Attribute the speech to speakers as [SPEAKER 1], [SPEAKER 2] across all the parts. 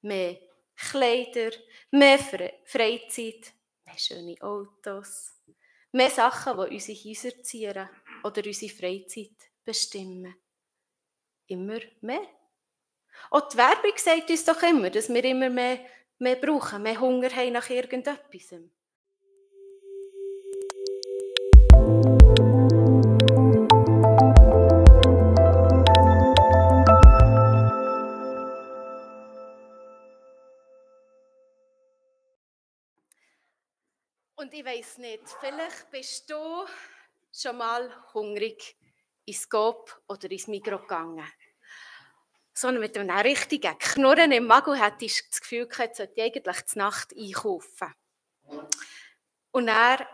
[SPEAKER 1] mehr Kleider, mehr Freizeit, mehr schöne Autos, mehr Sachen, die unsere Häuser zieren oder unsere Freizeit bestimmen. Immer mehr. Auch die Werbung sagt uns doch immer, dass wir immer mehr brauchen, mehr Hunger haben nach irgendetwas. Und ich weiss nicht, vielleicht bist du schon mal hungrig ins Coop oder ins Migros gegangen. Sondern mit einem richtigen Knurren im Magen hättest du das Gefühl gehabt, jetzt sollte ich eigentlich zur Nacht einkaufen. Und dann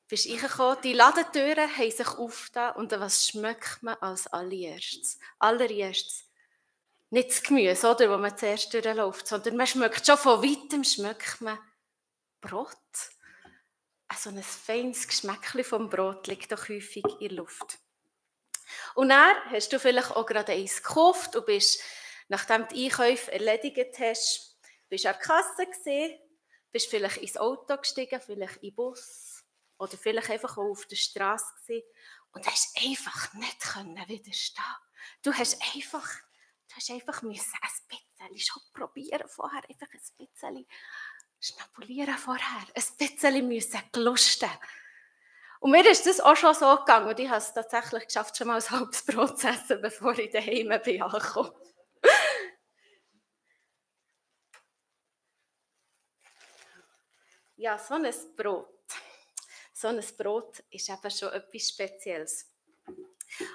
[SPEAKER 1] bist du reingekommen, die Ladentüren haben sich aufgetan und was schmeckt man als allererstes? Nicht das Gemüse, oder, wo man zuerst durchläuft, sondern man schmeckt schon von weitem Brot. Also ein feines Geschmäckchen vom Brot liegt doch häufig in der Luft. Und dann hast du vielleicht auch gerade eins gekauft und bist, nachdem du die Einkäufe erledigt hast, bist an der Kasse gesehen, bist vielleicht ins Auto gestiegen, vielleicht in den Bus oder vielleicht einfach auch auf der Straße gesehen und hast einfach nicht widerstehen. Du hast einfach müssen ein bisschen schon probieren vorher, einfach ein bisschen schnabulieren vorher, ein bisschen müssen gelusten. Und mir ist das auch schon so gegangen und ich habe es tatsächlich geschafft, schon mal ein halbes Brot zu essen, bevor ich daheim bin angekommen. Ja, so ein Brot ist eben schon etwas Spezielles.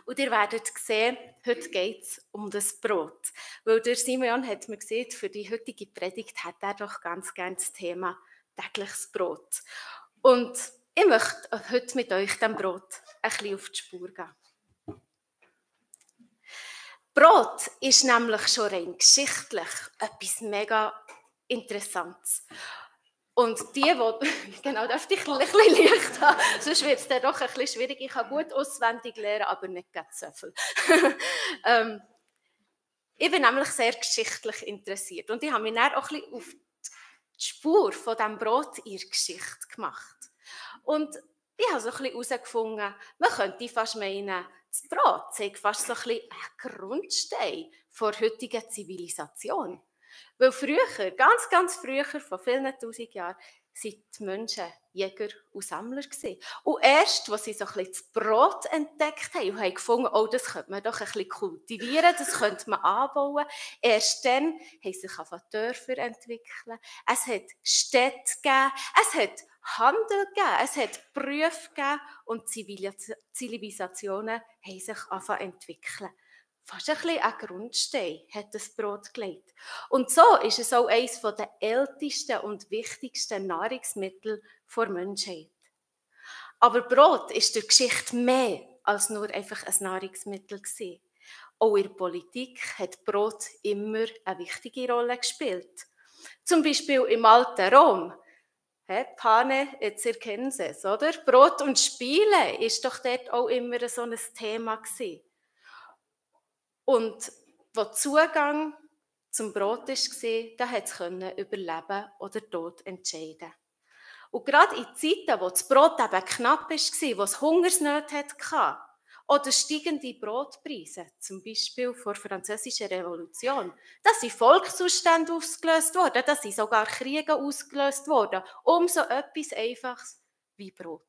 [SPEAKER 1] Und ihr werdet sehen, heute geht es um das Brot. Weil der Simeon hat mir gesagt, für die heutige Predigt hat er doch ganz gerne das Thema tägliches Brot. Und ich möchte heute mit euch dem Brot ein bisschen auf die Spur gehen. Brot ist nämlich schon rein geschichtlich etwas mega Interessantes. Und genau, darf ich ein bisschen Licht haben, sonst wird es dann doch ein bisschen schwierig. Ich kann gut auswendig lernen, aber nicht ganz so viel. Ich bin nämlich sehr geschichtlich interessiert und ich habe mich dann auch ein bisschen auf die Spur von diesem Brot in der Geschichte gemacht. Und ich habe so ein bisschen herausgefunden, man könnte fast meinen, das Brot sei fast so ein bisschen ein Grundstein der heutigen Zivilisation. Weil früher, ganz früher, vor vielen tausend Jahren, waren die Menschen Jäger und Sammler gewesen. Und erst, als sie so ein bisschen das Brot entdeckt haben und haben gefunden, oh, das könnte man doch ein bisschen kultivieren, das könnte man anbauen, erst dann haben sich Dörfer entwickelt. Es hat Städte gegeben, es hat Handel gegeben, es hat Berufe gegeben und Zivilisationen haben sich entwickelt. Fast ein bisschen ein Grundstein hat das Brot gelegt. Und so ist es auch eines der ältesten und wichtigsten Nahrungsmittel der Menschheit. Aber Brot ist durch die Geschichte mehr als nur einfach ein Nahrungsmittel gewesen. Auch in der Politik hat Brot immer eine wichtige Rolle gespielt. Zum Beispiel im alten Rom. Pane et circenses, oder? Brot und Spiele ist doch dort auch immer so ein Thema gewesen. Und wo Zugang zum Brot war, da konnte es überleben oder Tod entscheiden. Und gerade in Zeiten, wo das Brot eben knapp war, wo es Hungersnöte hatte, oder steigende Brotpreise, zum Beispiel vor der Französischen Revolution, da sind Volksausstände ausgelöst worden, da sind sogar Kriege ausgelöst worden, um so etwas Einfaches wie Brot.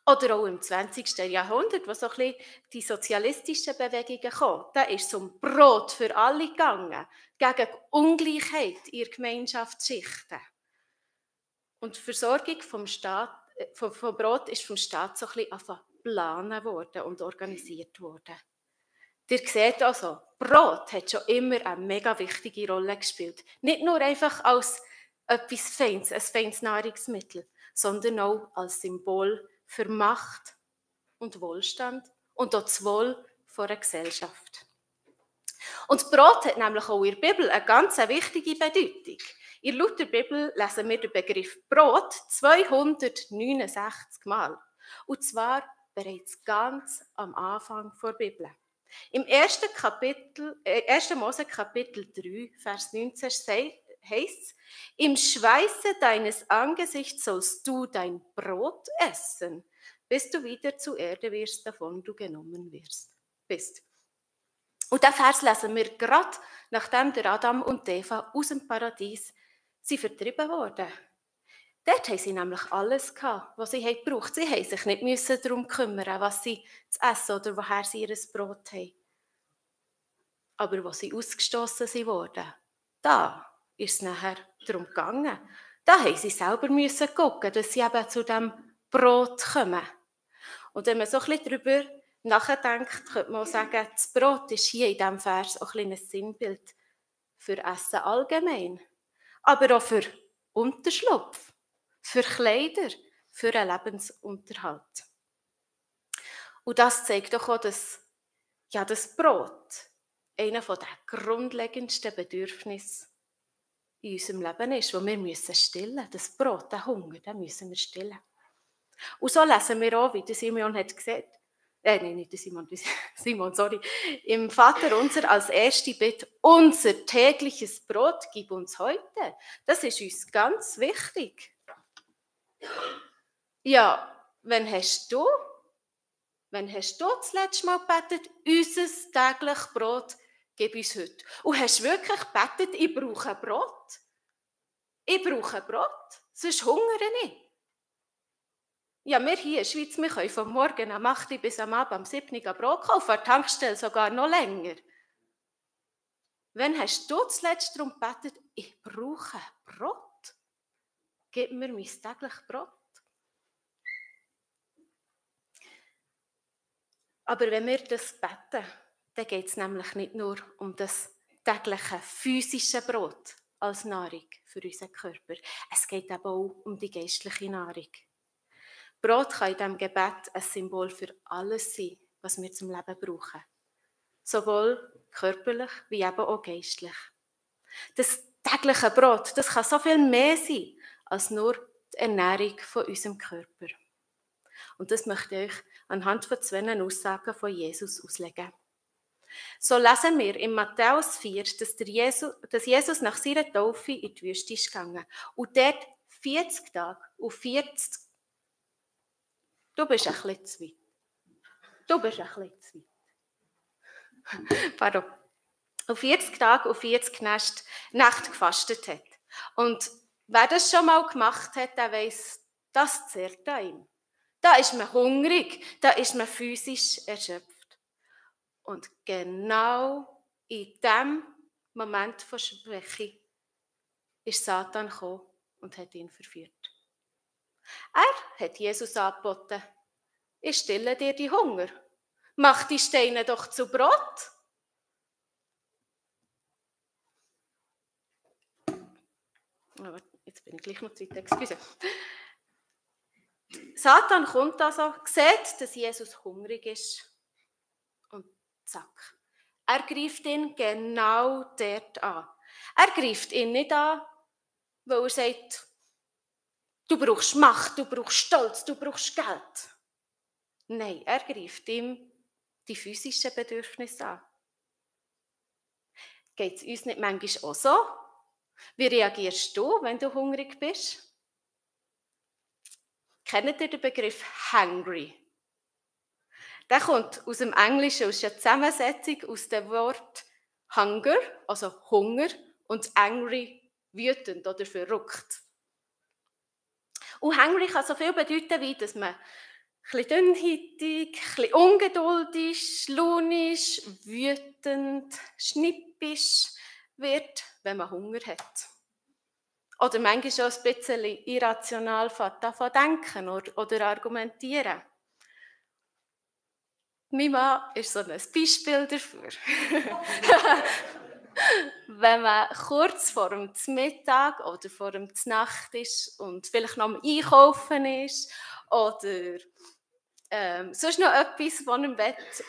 [SPEAKER 1] Oder auch im 20. Jahrhundert, wo so ein bisschen die sozialistischen Bewegungen kamen, da ist es um Brot für alle gegangen, gegen Ungleichheit in Gemeinschaftsschichten. Und die Versorgung vom Brot ist vom Staat so ein bisschen geplant worden und organisiert worden. Ihr seht also, Brot hat schon immer eine mega wichtige Rolle gespielt. Nicht nur einfach als etwas Feines, ein feines Nahrungsmittel, sondern auch als Symbol für Macht und Wohlstand und auch das Wohl einer Gesellschaft. Und das Brot hat nämlich auch in der Bibel eine ganz wichtige Bedeutung. In der Lutherbibel lesen wir den Begriff Brot 269 Mal. Und zwar bereits ganz am Anfang der Bibel. Im 1. Mose Kapitel 3, Vers 19 heißt es, im Schweiße deines Angesichts sollst du dein Brot essen, bis du wieder zur Erde wirst, davon du genommen bist. Und diesen Vers lesen wir gerade, nachdem der Adam und Eva aus dem Paradies vertrieben wurden. Dort haben sie nämlich alles gehabt, was sie gebraucht haben. Sie mussten sich nicht darum kümmern, was sie zu essen oder woher sie ihr Brot haben. Aber als sie ausgestossen wurden, da ist es nachher darum gegangen. Da mussten sie selber gucken, dass sie eben zu diesem Brot kommen. Und wenn man so ein bisschen darüber nachdenkt, könnte man auch sagen, das Brot ist hier in diesem Vers auch ein Sinnbild für Essen allgemein, aber auch für Unterschlupf, für Kleider, für einen Lebensunterhalt. Und das zeigt doch auch, dass das Brot einer der grundlegendsten Bedürfnisse in unserem Leben ist, wo wir stillen müssen. Das Brot, den Hunger, den müssen wir stillen. Und so lesen wir auch, wie der Simeon hat gesagt, nicht der Simon, sorry, im Vaterunser als erste Bitte, unser tägliches Brot gib uns heute. Das ist uns ganz wichtig. Ja, wann hast du das letzte Mal gebetet, unser tägliches Brot gib uns heute? Und hast du wirklich gebetet, ich brauche Brot? Ich brauche Brot, sonst hungere ich. Ja, wir hier in der Schweiz, wir können von morgen am 8 Uhr bis am Abend am 7 Uhr Brot kaufen, an der Tankstelle sogar noch länger. Wann hast du zuletzt darum gebetet, ich brauche Brot? Gib mir mein tägliches Brot. Aber wenn wir das beten, dann geht es nämlich nicht nur um das tägliche physische Brot als Nahrung für unseren Körper. Es geht eben auch um die geistliche Nahrung. Brot kann in diesem Gebet ein Symbol für alles sein, was wir zum Leben brauchen. Sowohl körperlich wie eben auch geistlich. Das tägliche Brot, das kann so viel mehr sein, als nur die Ernährung von unserem Körper. Und das möchte ich euch anhand von 2 Aussagen von Jesus auslegen. So lesen wir in Matthäus 4, dass Jesus nach seiner Taufe in die Wüste ist gegangen und dort 40 Tage und 40 Du bist ein bisschen zu weit. Pardon. Auf 40 Tage und 40 Nächte gefastet hat. Und wer das schon mal gemacht hat, der weiss, das zehrt an ihm. Da ist man hungrig, da ist man physisch erschöpft. Und genau in diesem Moment von Schwäche ist Satan gekommen und hat ihn verführt. Er hat Jesus angeboten, ich stille dir die Hunger. Mach die Steine doch zu Brot. Aber jetzt bin ich gleich noch Zeit, excuse. Satan kommt also, sieht, dass Jesus hungrig ist und zack. Er greift ihn genau dort an. Er greift ihn nicht an, weil er sagt, du brauchst Macht, du brauchst Stolz, du brauchst Geld. Nein, er greift ihm die physischen Bedürfnisse an. Geht es uns nicht manchmal auch so? Wie reagierst du, wenn du hungrig bist? Kennt ihr den Begriff hungry? Der kommt aus dem Englischen, aus der Zusammensetzung aus dem Wort Hunger, also Hunger, und angry, wütend oder verrückt. Und hungry kann so viel bedeuten, wie dass man ein bisschen dünnhäutig, ein bisschen ungeduldig, launisch, wütend, schnippisch wird, wenn man Hunger hat. Oder manchmal auch ein bisschen irrational davon denken oder argumentieren. Mein Mann ist so ein Beispiel dafür. Wenn man kurz vor dem Mittag oder vor dem Nacht ist und vielleicht noch am Einkaufen ist oder sonst noch etwas, was im Bett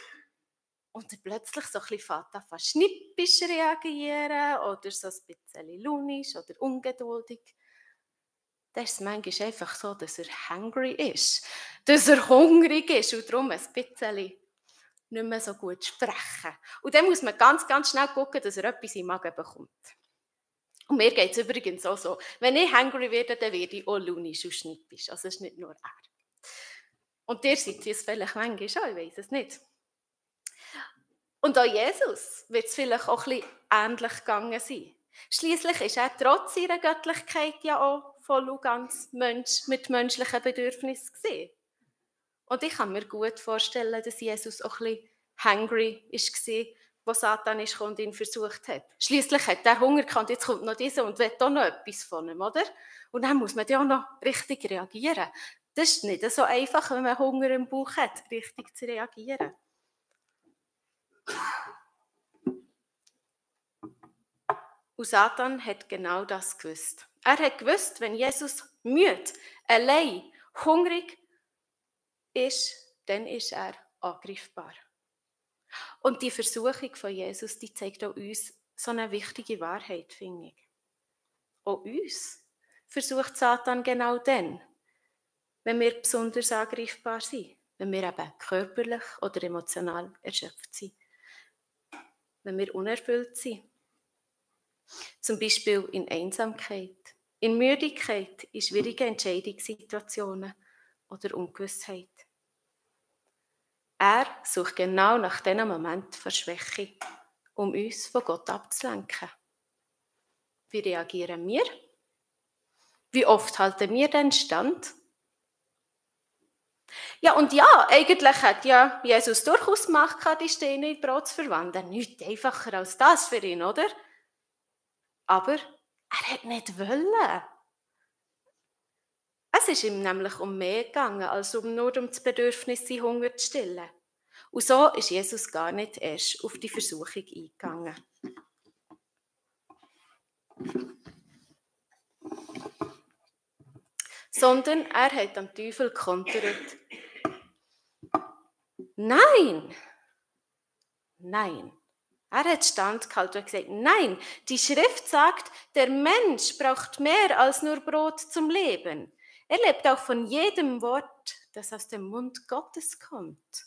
[SPEAKER 1] und er plötzlich so ein bisschen fast schnippisch reagieren oder so ein bisschen launisch oder ungeduldig. Dann ist es manchmal einfach so, dass er hungry ist, dass er hungrig ist und darum ein bisschen nicht mehr so gut sprechen. Und dann muss man ganz, ganz schnell gucken, dass er etwas im Magen bekommt. Und mir geht es übrigens auch so. Wenn ich hungry werde, dann werde ich auch launisch und schnippisch. Also es ist nicht nur er. Und ihr seid es vielleicht manchmal schon, ich weiß es nicht. Und auch Jesus wird es vielleicht auch ein bisschen ähnlich gegangen sein. Schliesslich ist er trotz seiner Göttlichkeit ja auch voll und ganz Mensch mit menschlichen Bedürfnissen gewesen. Und ich kann mir gut vorstellen, dass Jesus auch ein bisschen hungry war, wo Satan ist und ihn versucht hat. Schliesslich hat er Hunger gehabt, jetzt kommt noch dieser und will auch noch etwas von ihm, oder? Und dann muss man ja auch noch richtig reagieren. Das ist nicht so einfach, wenn man Hunger im Bauch hat, richtig zu reagieren. Und Satan hat genau das gewusst. Er hat gewusst, wenn Jesus müde, allein, hungrig ist, dann ist er angreifbar. Und die Versuchung von Jesus, die zeigt auch uns so eine wichtige Wahrheit, finde ich. Auch uns versucht Satan genau dann, wenn wir besonders angreifbar sind, wenn wir eben körperlich oder emotional erschöpft sind, wenn wir unerfüllt sind. Zum Beispiel in Einsamkeit, in Müdigkeit, in schwierigen Entscheidungssituationen oder Ungewissheit. Er sucht genau nach diesem Moment von Schwäche, um uns von Gott abzulenken. Wie reagieren wir? Wie oft halten wir den Stand? Ja, und ja, eigentlich hat ja Jesus durchaus Macht gehabt, die Steine in Brot zu verwandeln. Nichts einfacher als das für ihn, oder? Aber er hat nicht wollen. Es ist ihm nämlich um mehr gegangen, als nur um das Bedürfnis, seinen Hunger zu stillen. Und so ist Jesus gar nicht erst auf die Versuchung eingegangen. Sondern er hat am Teufel kontert. Nein! Nein! Er hat standgehalten und gesagt, nein, die Schrift sagt, der Mensch braucht mehr als nur Brot zum Leben. Er lebt auch von jedem Wort, das aus dem Mund Gottes kommt.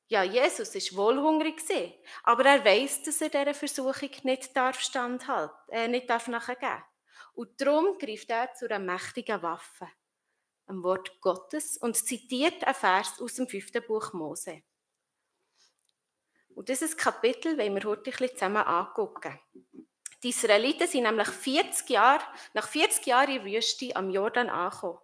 [SPEAKER 1] Ja, Jesus ist wohl hungrig gewesen, aber er weiß, dass er dieser Versuchung nicht darf nachgeben. Und darum greift er zu einer mächtigen Waffe, einem Wort Gottes, und zitiert einen Vers aus dem 5. Buch Mose. Und dieses Kapitel wollen wir heute ein bisschen zusammen angucken. Die Israeliten sind nämlich nach 40 Jahren in der Wüste am Jordan angekommen.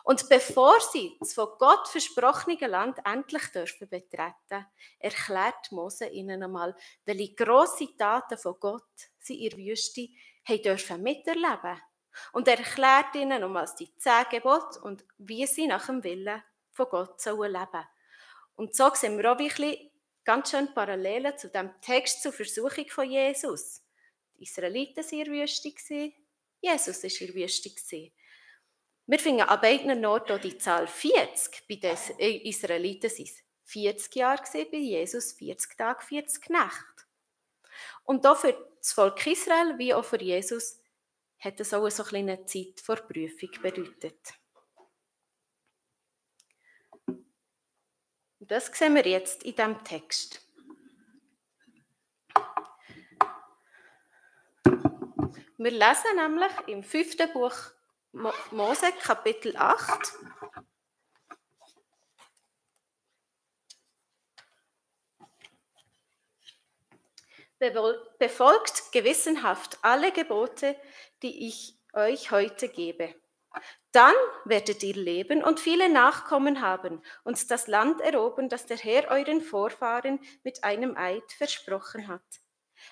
[SPEAKER 1] Und bevor sie das von Gott versprochene Land endlich betreten dürfen, erklärt Mose ihnen einmal, welche grosse Taten von Gott sie in der Wüste dürfen miterleben. Und er erklärt ihnen nochmals die 10 Gebote und wie sie nach dem Willen von Gott leben sollen. Und so sehen wir auch ein bisschen ganz schön Parallelen zu dem Text zur Versuchung von Jesus. Die Israeliten waren in der Wüste, Jesus war in der Wüste. Wir finden an beiden Orten auch die Zahl 40. Bei den Israeliten waren es 40 Jahre, bei Jesus 40 Tage, 40 Nächte. Und auch für das Volk Israel wie auch für Jesus hat es auch so eine kleine Zeit vor Prüfung bedeutet. Und das sehen wir jetzt in diesem Text. Wir lesen nämlich im 5. Buch Mose, Kapitel 8. Befolgt gewissenhaft alle Gebote, die ich euch heute gebe. Dann werdet ihr leben und viele Nachkommen haben und das Land erobern, das der Herr euren Vorfahren mit einem Eid versprochen hat.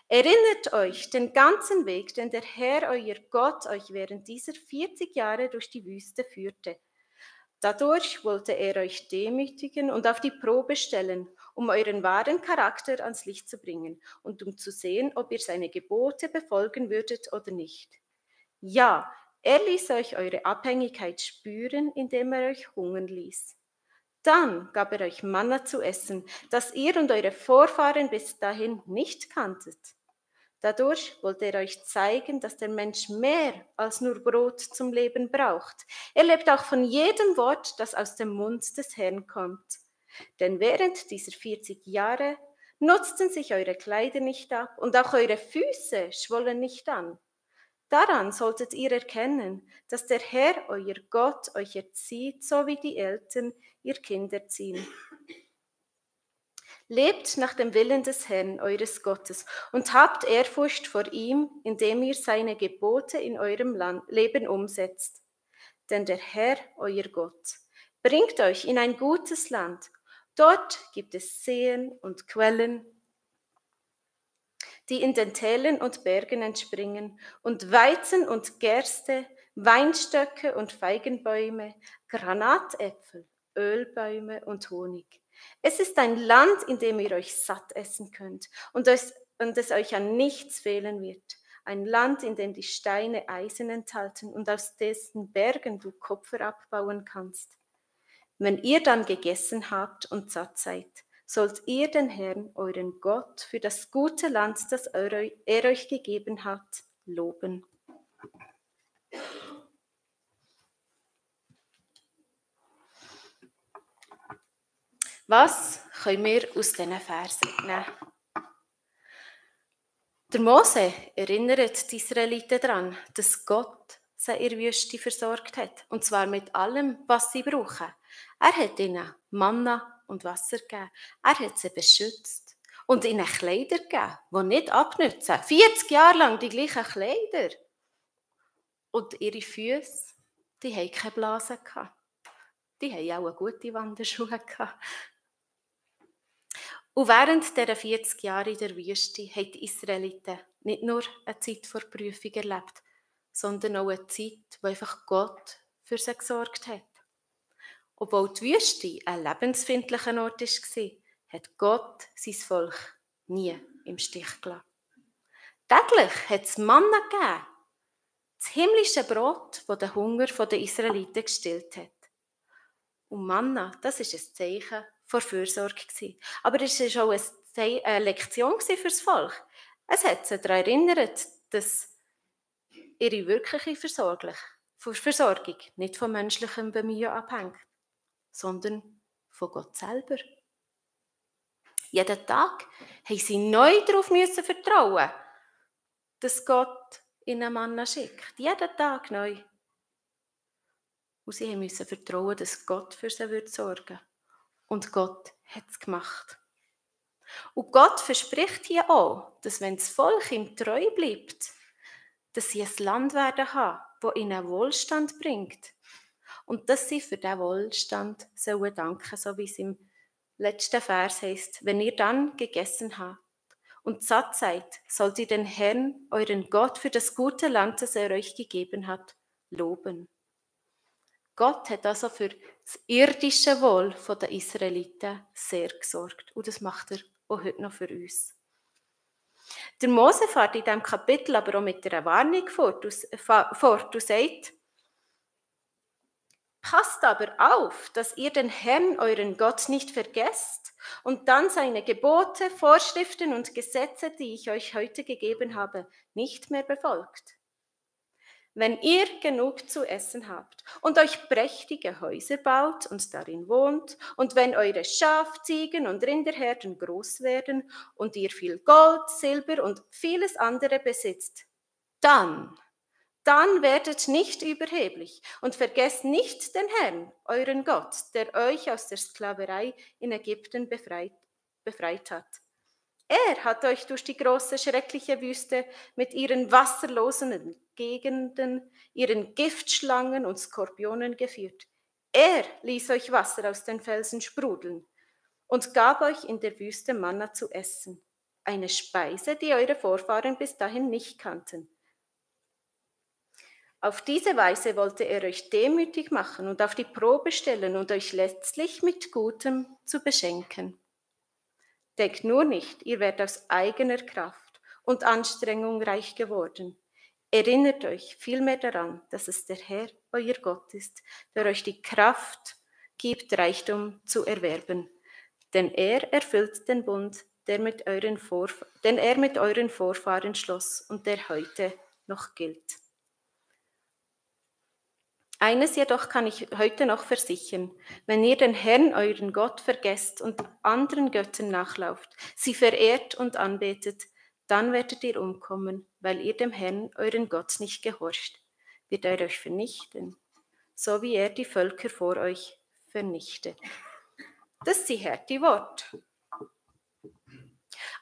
[SPEAKER 1] Erinnert euch den ganzen Weg, den der Herr, euer Gott, euch während dieser 40 Jahre durch die Wüste führte. Dadurch wollte er euch demütigen und auf die Probe stellen, um euren wahren Charakter ans Licht zu bringen und um zu sehen, ob ihr seine Gebote befolgen würdet oder nicht. Ja, er ließ euch eure Abhängigkeit spüren, indem er euch hungern ließ. Dann gab er euch Manna zu essen, das ihr und eure Vorfahren bis dahin nicht kanntet. Dadurch wollte er euch zeigen, dass der Mensch mehr als nur Brot zum Leben braucht. Er lebt auch von jedem Wort, das aus dem Mund des Herrn kommt. Denn während dieser 40 Jahre nutzten sich eure Kleider nicht ab und auch eure Füße schwollen nicht an. Daran solltet ihr erkennen, dass der Herr, euer Gott, euch erzieht, so wie die Eltern ihr Kind erziehen. Lebt nach dem Willen des Herrn, eures Gottes, und habt Ehrfurcht vor ihm, indem ihr seine Gebote in eurem Leben umsetzt. Denn der Herr, euer Gott, bringt euch in ein gutes Land. Dort gibt es Seen und Quellen, die in den Tälern und Bergen entspringen, und Weizen und Gerste, Weinstöcke und Feigenbäume, Granatäpfel, Ölbäume und Honig. Es ist ein Land, in dem ihr euch satt essen könnt und es euch an nichts fehlen wird. Ein Land, in dem die Steine Eisen enthalten und aus dessen Bergen du Kupfer abbauen kannst. Wenn ihr dann gegessen habt und satt seid, sollt ihr den Herrn, euren Gott, für das gute Land, das er euch gegeben hat, loben. Was können wir aus diesen Versen nehmen? Der Mose erinnert die Israeliten daran, dass Gott sie in der Wüste versorgt hat. Und zwar mit allem, was sie brauchen. Er hat ihnen Manna und Wasser gegeben. Er hat sie beschützt. Und ihnen Kleider gegeben, die nicht abnützen. 40 Jahre lang die gleichen Kleider. Und ihre Füße, die hatten keine Blasen gehabt. Die hatten auch eine gute Wanderschuhe gehabt. Und während dieser 40 Jahre in der Wüste haben die Israeliten nicht nur eine Zeit vor Prüfung erlebt, sondern auch eine Zeit, wo einfach Gott für sie gesorgt hat. Obwohl die Wüste ein lebensfeindlicher Ort war, hat Gott sein Volk nie im Stich gelassen. Täglich hat es Manna gegeben, das himmlische Brot, das den Hunger der Israeliten gestillt hat. Und Manna, das war ein Zeichen vor Fürsorge. Aber es war auch eine Lektion für das Volk. Es hat sie daran erinnert, dass ihre wirkliche Versorgung nicht von menschlichem Bemühen abhängt, sondern von Gott selber. Jeden Tag mussten sie neu darauf vertrauen, dass Gott ihnen Manna schickt. Jeden Tag neu. Und sie mussten vertrauen, dass Gott für sie sorgen würde. Und Gott hat es gemacht. Und Gott verspricht hier auch, dass wenn das Volk ihm treu bleibt, dass sie ein Land werden haben, das ihnen Wohlstand bringt. Und dass sie für diesen Wohlstand sollen danken, so wie es im letzten Vers heißt: Wenn ihr dann gegessen habt und satt seid, sollt ihr den Herrn, euren Gott, für das gute Land, das er euch gegeben hat, loben. Gott hat also für das irdische Wohl der Israeliten sehr gesorgt. Und das macht er auch heute noch für uns. Der Mose fährt in diesem Kapitel aber auch mit einer Warnung fort und sagt: Passt aber auf, dass ihr den Herrn, euren Gott, nicht vergesst und dann seine Gebote, Vorschriften und Gesetze, die ich euch heute gegeben habe, nicht mehr befolgt. Wenn ihr genug zu essen habt und euch prächtige Häuser baut und darin wohnt, und wenn eure Schaf-, Ziegen- und Rinderherden groß werden und ihr viel Gold, Silber und vieles andere besitzt, dann werdet nicht überheblich und vergesst nicht den Herrn, euren Gott, der euch aus der Sklaverei in Ägypten befreit hat. Er hat euch durch die große, schreckliche Wüste mit ihren wasserlosen Gegenden, ihren Giftschlangen und Skorpionen geführt. Er ließ euch Wasser aus den Felsen sprudeln und gab euch in der Wüste Manna zu essen, eine Speise, die eure Vorfahren bis dahin nicht kannten. Auf diese Weise wollte er euch demütig machen und auf die Probe stellen und euch letztlich mit Gutem zu beschenken. Denkt nur nicht, ihr werdet aus eigener Kraft und Anstrengung reich geworden. Erinnert euch vielmehr daran, dass es der Herr, euer Gott ist, der euch die Kraft gibt, Reichtum zu erwerben. Denn er erfüllt den Bund, den er mit euren Vorfahren schloss und der heute noch gilt. Eines jedoch kann ich heute noch versichern: Wenn ihr den Herrn, euren Gott, vergesst und anderen Göttern nachlauft, sie verehrt und anbetet, dann werdet ihr umkommen, weil ihr dem Herrn, euren Gott, nicht gehorcht. Wird er euch vernichten, so wie er die Völker vor euch vernichtet. Das sind harte Worte.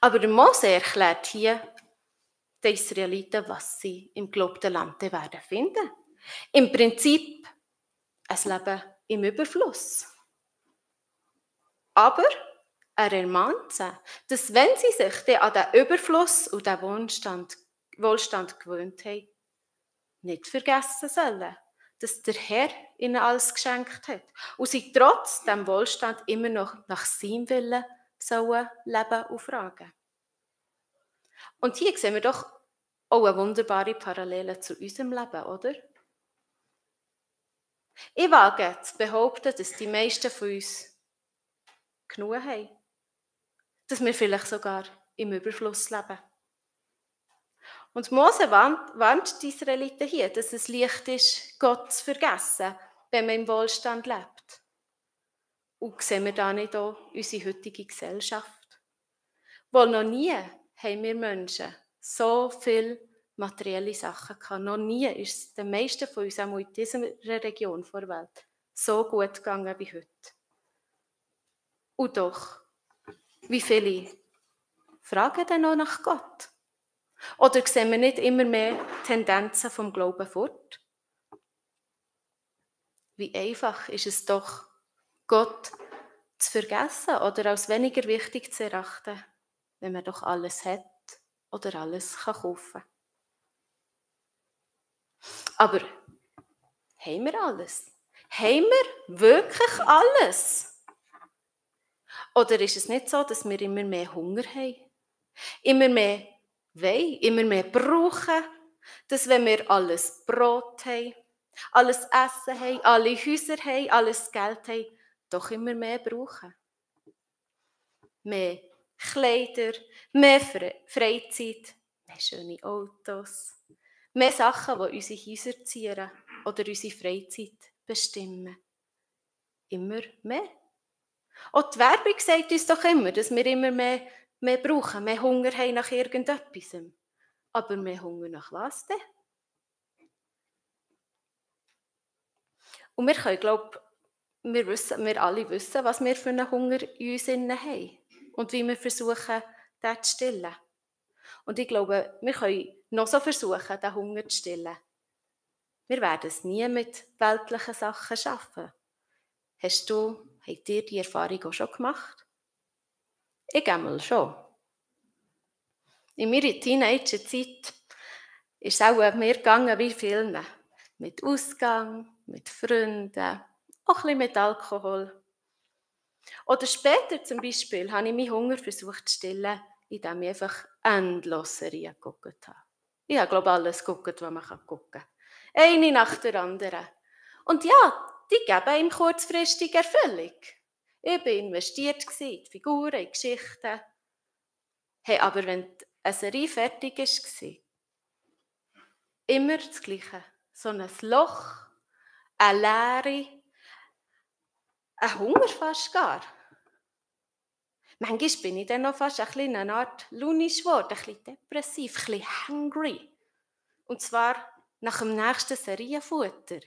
[SPEAKER 1] Aber der Mose erklärt hier den Israeliten, was sie im gelobten Land werden finden. Im Prinzip ein Leben im Überfluss. Aber er ermahnt sie, dass wenn sie sich dann an den Überfluss und den Wohlstand gewöhnt haben, nicht vergessen sollen, dass der Herr ihnen alles geschenkt hat und sie trotz dem Wohlstand immer noch nach seinem Willen sollen leben und fragen. Und hier sehen wir doch auch eine wunderbare Parallele zu unserem Leben, oder? Ich wage zu behaupten, dass die meisten von uns genug haben. Dass wir vielleicht sogar im Überfluss leben. Und Mose warnt die Israeliten hier, dass es leicht ist, Gott zu vergessen, wenn man im Wohlstand lebt. Und sehen wir da nicht auch unsere heutige Gesellschaft? Weil noch nie haben wir Menschen so viele materielle Sachen gehabt. Noch nie ist es den meisten von uns, auch in dieser Region der Welt, so gut gegangen wie heute. Und doch, wie viele fragen denn noch nach Gott? Oder sehen wir nicht immer mehr Tendenzen vom Glauben fort? Wie einfach ist es doch, Gott zu vergessen oder als weniger wichtig zu erachten, wenn man doch alles hat oder alles kaufen kann. Aber haben wir alles? Haben wir wirklich alles? Oder ist es nicht so, dass wir immer mehr Hunger haben? Immer mehr wollen, immer mehr brauchen? Dass wenn wir alles Brot haben, alles Essen haben, alle Häuser haben, alles Geld haben, doch immer mehr brauchen? Mehr Kleider, mehr Freizeit, mehr schöne Autos, mehr Sachen, die unsere Häuser zieren oder unsere Freizeit bestimmen. Immer mehr. Auch die Werbung sagt uns doch immer, dass wir immer mehr brauchen, mehr Hunger haben nach irgendetwas. Aber mehr Hunger nach was denn? Und wir können, glaube wir alle wissen, was wir für einen Hunger in uns haben und wie wir versuchen, den zu stillen. Und ich glaube, wir können noch so versuchen, den Hunger zu stillen. Wir werden es nie mit weltlichen Sachen schaffen. Habt ihr die Erfahrung auch schon gemacht? Ich einmal schon. In meiner Teenagerzeit ist es auch mir gegangen wie vielen. Mit Ausgang, mit Freunden, auch ein bisschen mit Alkohol. Oder später zum Beispiel habe ich meinen Hunger versucht zu stillen, indem ich einfach endlos Serien geguckt habe. Ich habe, glaube ich, alles geguckt, was man gucken kann. Eine nach der anderen. Und ja, die geben ihm kurzfristig Erfüllung. Ich war investiert in die Figuren, in die Geschichten. Hey, aber wenn eine Serie fertig war, immer das Gleiche. So ein Loch, eine Leere, ein Hunger fast gar. Manchmal bin ich dann noch fast ein bisschen eine Art lunisch geworden, ein bisschen depressiv, ein bisschen hungry. Und zwar nach dem nächsten Serienfutter.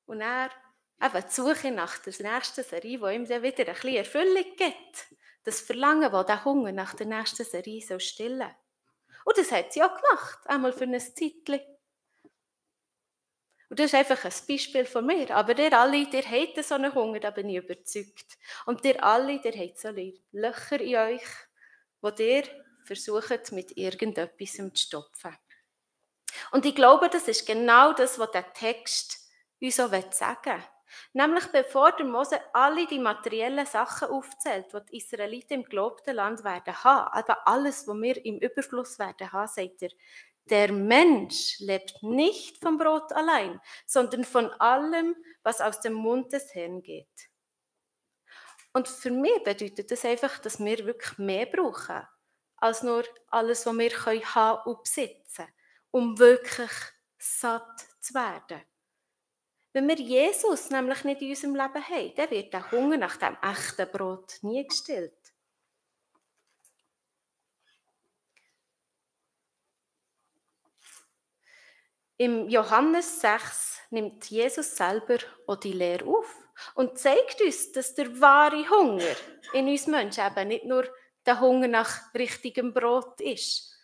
[SPEAKER 1] Und dann eben die Suche nach der nächsten Serie, die ihm dann wieder ein bisschen Erfüllung gibt. Das Verlangen, das der Hunger nach der nächsten Serie so stillen. Und das hat sie auch gemacht, einmal für ein Zeitchen. Und das ist einfach ein Beispiel von mir. Aber ihr alle, ihr habt so einen Hunger, da bin ich überzeugt. Und ihr alle, ihr habt so Löcher in euch, wo ihr versucht, mit irgendetwas zu stopfen. Und ich glaube, das ist genau das, was der Text uns so sagen will. Nämlich bevor der Mose alle die materiellen Sachen aufzählt, die die Israeliten im gelobten Land werden haben, also alles, was wir im Überfluss werden haben, sagt er, der Mensch lebt nicht vom Brot allein, sondern von allem, was aus dem Mund des Herrn geht. Und für mich bedeutet das einfach, dass wir wirklich mehr brauchen, als nur alles, was wir haben und besitzen können, um wirklich satt zu werden. Wenn wir Jesus nämlich nicht in unserem Leben haben, dann wird der Hunger nach dem echten Brot nie gestillt. Im Johannes 6 nimmt Jesus selber auch die Lehre auf und zeigt uns, dass der wahre Hunger in uns Menschen eben nicht nur der Hunger nach richtigem Brot ist,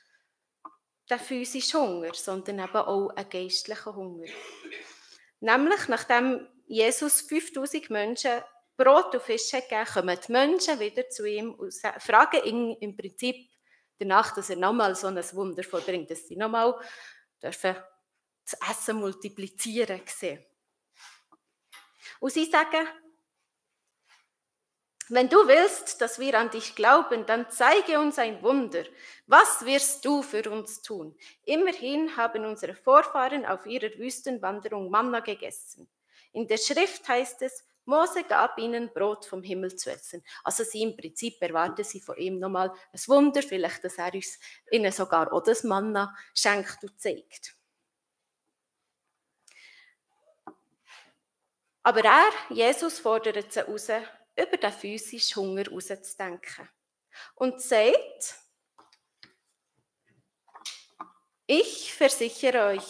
[SPEAKER 1] der physische Hunger, sondern eben auch ein geistlicher Hunger. Nämlich, nachdem Jesus 5000 Menschen Brot und Fisch hat gegeben, kommen die Menschen wieder zu ihm und fragen ihn im Prinzip danach, dass er nochmal so ein Wunder vollbringt, dass sie nochmal dürfen das Essen multiplizieren sehen. Und sie sagen, wenn du willst, dass wir an dich glauben, dann zeige uns ein Wunder. Was wirst du für uns tun? Immerhin haben unsere Vorfahren auf ihrer Wüstenwanderung Manna gegessen. In der Schrift heißt es, Mose gab ihnen Brot vom Himmel zu essen. Also sie im Prinzip erwarten sie von ihm nochmal ein Wunder, vielleicht, dass er uns ihnen sogar auch das Manna schenkt und zeigt. Aber Jesus, fordert sie heraus, über den physischen Hunger herauszudenken. Und sagt, ich versichere euch,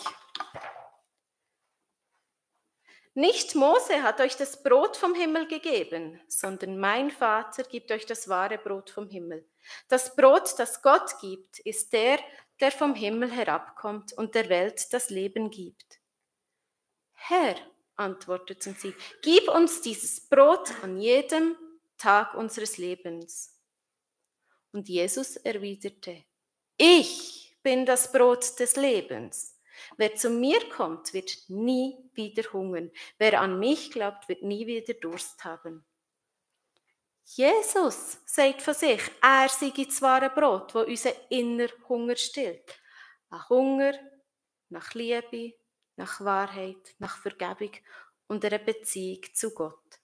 [SPEAKER 1] nicht Mose hat euch das Brot vom Himmel gegeben, sondern mein Vater gibt euch das wahre Brot vom Himmel. Das Brot, das Gott gibt, ist der, der vom Himmel herabkommt und der Welt das Leben gibt. Herr, antworteten sie, gib uns dieses Brot an jedem Tag unseres Lebens. Und Jesus erwiderte, ich bin das Brot des Lebens. Wer zu mir kommt, wird nie wieder hungern. Wer an mich glaubt, wird nie wieder Durst haben. Jesus sagt von sich, er sei das wahre Brot, das unseren inneren Hunger stillt. Ein Hunger nach Liebe, nach Wahrheit, nach Vergebung und einer Beziehung zu Gott.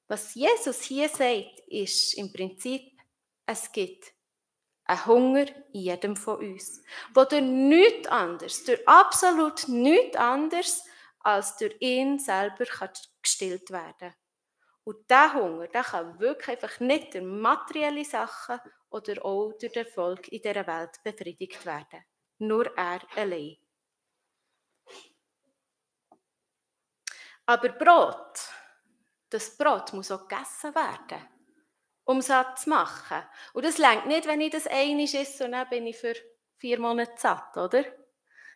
[SPEAKER 1] Was Jesus hier sagt, ist im Prinzip, es gibt einen Hunger in jedem von uns, der durch nichts anderes, durch absolut nichts anderes, als durch ihn selber gestillt werden kann. Und dieser Hunger, der kann wirklich einfach nicht durch materielle Sachen oder auch durch den Erfolg in dieser Welt befriedigt werden. Nur er allein. Aber das Brot muss auch gegessen werden, um satt zu machen. Und das reicht nicht, wenn ich das einmal esse und dann bin ich für 4 Monate satt, oder?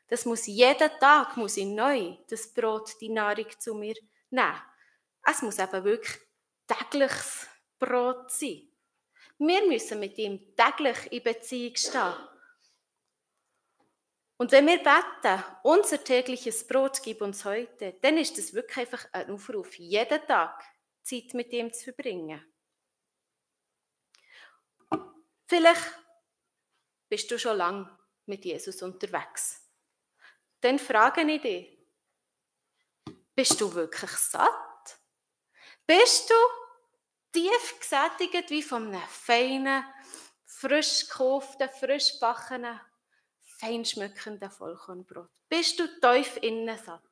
[SPEAKER 1] Das muss jeden Tag, muss ich neu das Brot, die Nahrung zu mir nehmen. Es muss eben wirklich tägliches Brot sein. Wir müssen mit ihm täglich in Beziehung stehen. Und wenn wir beten, unser tägliches Brot gib uns heute, dann ist das wirklich einfach ein Aufruf, jeden Tag Zeit mit ihm zu verbringen. Vielleicht bist du schon lange mit Jesus unterwegs. Dann frage ich dich, bist du wirklich satt? Bist du tief gesättigt wie von einem feinen, frisch gekauften, frisch gebackenen, fein schmückenden Vollkornbrot? Bist du tief innen satt?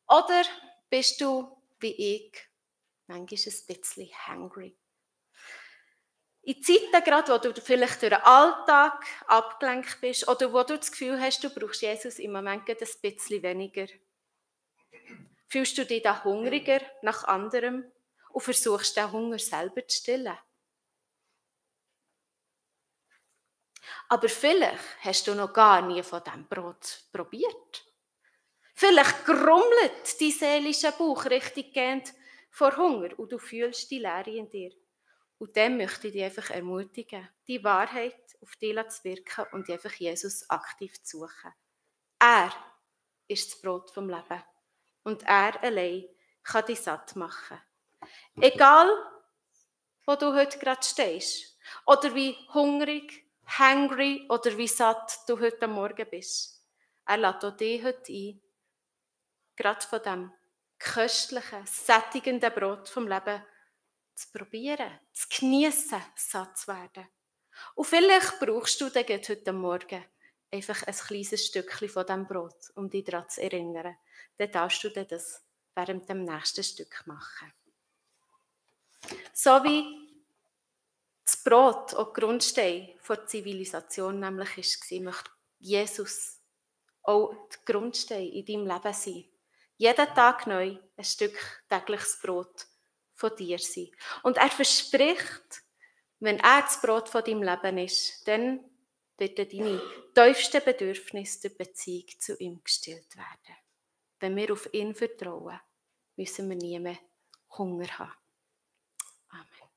[SPEAKER 1] Oder bist du, wie ich, manchmal ein bisschen hungry? In Zeiten gerade, wo du vielleicht durch den Alltag abgelenkt bist oder wo du das Gefühl hast, du brauchst Jesus im Moment ein bisschen weniger, fühlst du dich da hungriger nach anderem und versuchst den Hunger selber zu stillen? Aber vielleicht hast du noch gar nie von diesem Brot probiert. Vielleicht grummelt dein seelischer Bauch richtig gehend vor Hunger und du fühlst die Leere in dir. Und dann möchte ich dich einfach ermutigen, die Wahrheit auf dich zu wirken und einfach Jesus aktiv zu suchen. Er ist das Brot vom Leben und er allein kann dich satt machen. Egal, wo du heute gerade stehst oder wie hungrig, hungry oder wie satt du heute Morgen bist. Er lädt auch dich heute ein, gerade von dem köstlichen, sättigenden Brot vom Leben zu probieren, zu geniessen, satt zu werden. Und vielleicht brauchst du dann heute Morgen einfach ein kleines Stückchen von diesem Brot, um dich daran zu erinnern. Dann darfst du dir das während dem nächsten Stück machen. So wie das Brot auch Grundstein der Zivilisation nämlich war, möchte Jesus auch der Grundstein in deinem Leben sein. Jeden Tag neu ein Stück tägliches Brot von dir sein. Und er verspricht, wenn er das Brot von deinem Leben ist, dann werden deine tiefsten Bedürfnisse der Beziehung zu ihm gestillt werden. Wenn wir auf ihn vertrauen, müssen wir nie mehr Hunger haben. Amen.